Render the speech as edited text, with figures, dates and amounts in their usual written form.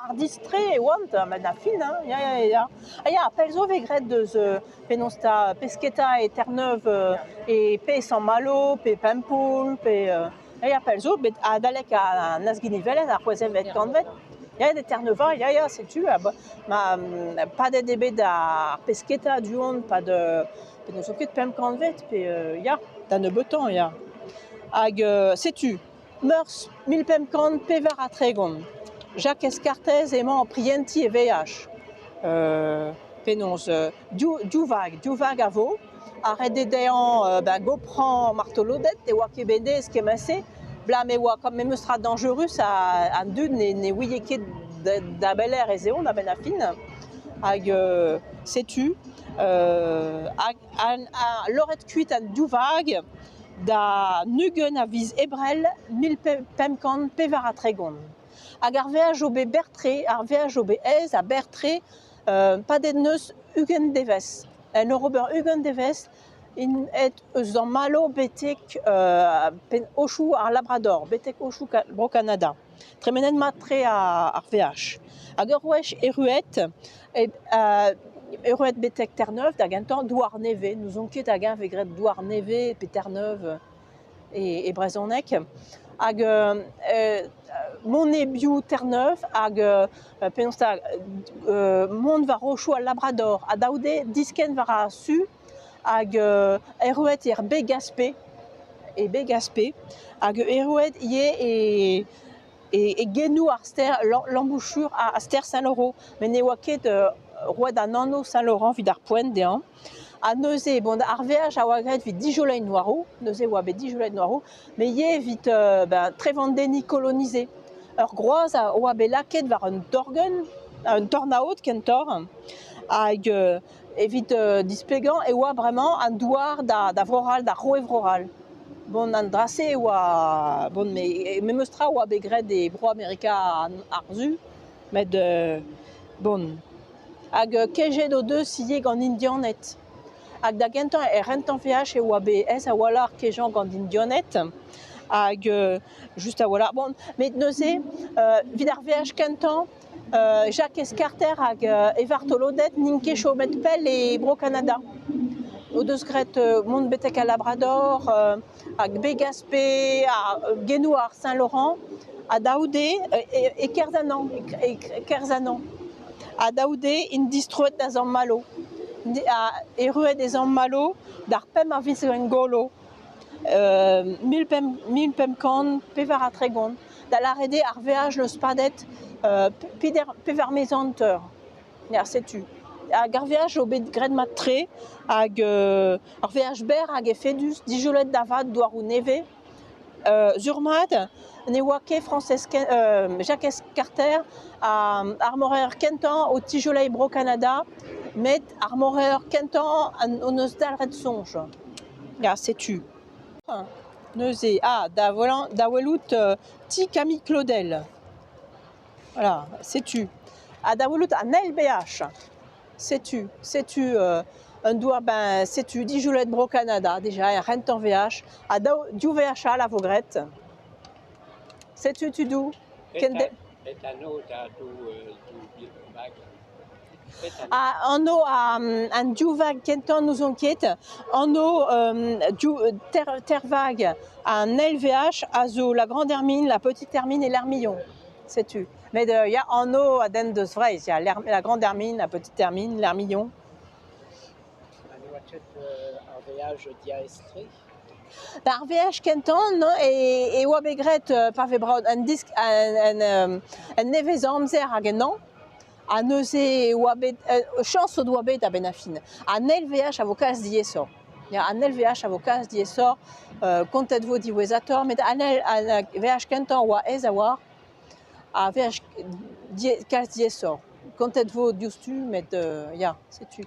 Hardizh-tre e oant a-benn ar fin hein, ya ya ya. Ah ya, pell zo 'vez graet deus penaos 'ta pesketa e Terre-Neuve e pe Sant-Malo pe Pempoull pe ya ya pell zo bet adalek an Azginivelezh ar c'hwezekvet kantved. Ya e Terre-Neuve ya ya setu ma padet eo bet ar pesketa du-hont 'pad n'ouzon ket pemp kantved pe ya da nebeutañ ya. Hag setu Meurzh 1534, Jakez Kartez emañ o prientiñ e veaj. Penaos div vag, div vag a vo ha ret eo dezhañ da goprañ martoloded e oa ket bet aes kement-se abalamour e oa memes tra dañjerus an dud ne ouie ket da belec'h ez eont a-benn ar fin. Hag setu hag loret kuit an div vag Da ugent a viz Ebrel 1534. Hag ar veaj zo bet berr-tre, ar veaj zo bet aes ha berr-tre, padet 'neus 20 devezh. En ur ober 20 devezh int aet eus Sant-Malo betek aochoù ar Labrador, betek aochoù Bro-Kanada. Tremenet mat-tre ar veaj. Hag ur wech erruet, erruet betek Terre-Neuve da gentañ, Douar-Nevez, n'ouzon ket hag-eñ 'vez graet Douar-Nevez pe Terre-Neuve e brezhoneg. Hag mont e-biou Terre-Neuve hag penaos 'ta mont war aochoù al Labrador ha dav dezhe diskenn war ar su hag erruet er Beg-Gaspé, e Beg-Gaspé hag erruet ivez e e genoù ar stêr l'embouchure ar stêr Saint-Laurent met ne oa ket roet an anv Saint-Laurent evit ar poent dezhañ. Ha neuze bon ar veaj a oa graet evit dijoleiñ Noirot, neuze e oa bet dijoleiñ Noirot, met ivez evit ben trevandenniñ kolonize. Ur groaz a oa bet lakaet war un torgenn, un tornaod kentoc'h hag Evit displegañ e oa bremañ an douar da Vro-C'hall, da roue Vro-C'hall. Bon, an dra-se e oa bon, memes tra oa bet graet e Bro-Amerika ar Su, met bon. Hag kejet o deus ivez gant Indianed. Hag da gentañ er c'hentañ veaj e oa bet aes a-walc'h kejañ gant Indianed. Hag just a-walc'h, bon, met neuze, evit ar veaj kentañ, Jakez Karter hag e vartoloded n'int ket chomet pell e Bro-Kanada. O deus graet mont betek al Labrador hag Baie-Gaspé ha genoù ar Saint-Laurent ha daou-de e Kerzhanan, e Kerzhanan. Ha daou-de int distroet da Sant-Malo. Erruet e Sant-Malo d'ar pemp a viz Gwengolo 1534. Da lâret eo ar veaj 'neus padet peder miz hanter. Ya, setu. Hag ar veaj zo bet graet mat-tre hag ur veaj berr hag efedus, dijolet da vat douaroù nevez. Sur-mat ne oa ket Frañsez Jakez Karter ar moraer kentañ o tijoleiñ Bro-Kanada, met ar moraer kentañ hon eus dalc'het soñj. Ya, setu. Neuze, ah, da da welout ti Camille Claudel. Voilà, setu. Ha da welout an LBH. Setu, setu un douar, ben, setu dijoulet Bro-Kanada déjà, er c'hentañ veaj. Ha daou, div veaj all a vo graet. Setu tudoù. Petra, petra anv da dou, dou bag? Anv an div vag kentañ n'ouzon ket. Anv Tervag an LVH a zo la Grande Hermine, la Petite Hermine et l'Hermillon. Setu. Met ya, anv a denn deus Vreizh, ya, la Grande Hermine, la Petite Hermine, l'Hermillon. Ha ne oa ket ar veaj diaes-tre? Ar veaj kentañ e oa bet graet pa vez brav un disk un nevez-amzer hag en hañv. Ha neuze e oa bet chañs o doa bet a-benn ar fin. An eil veaj a vo kalz diaesoc'h. Ya, an eil veaj a vo kalz diaesoc'h, kontet 'vo diwezhatoc'h, met an eil veaj kentañ a oa aes a-walc'h, ar veaj kalz diaesoc'h. Kontet 'vo diouzhtu met ya, setu.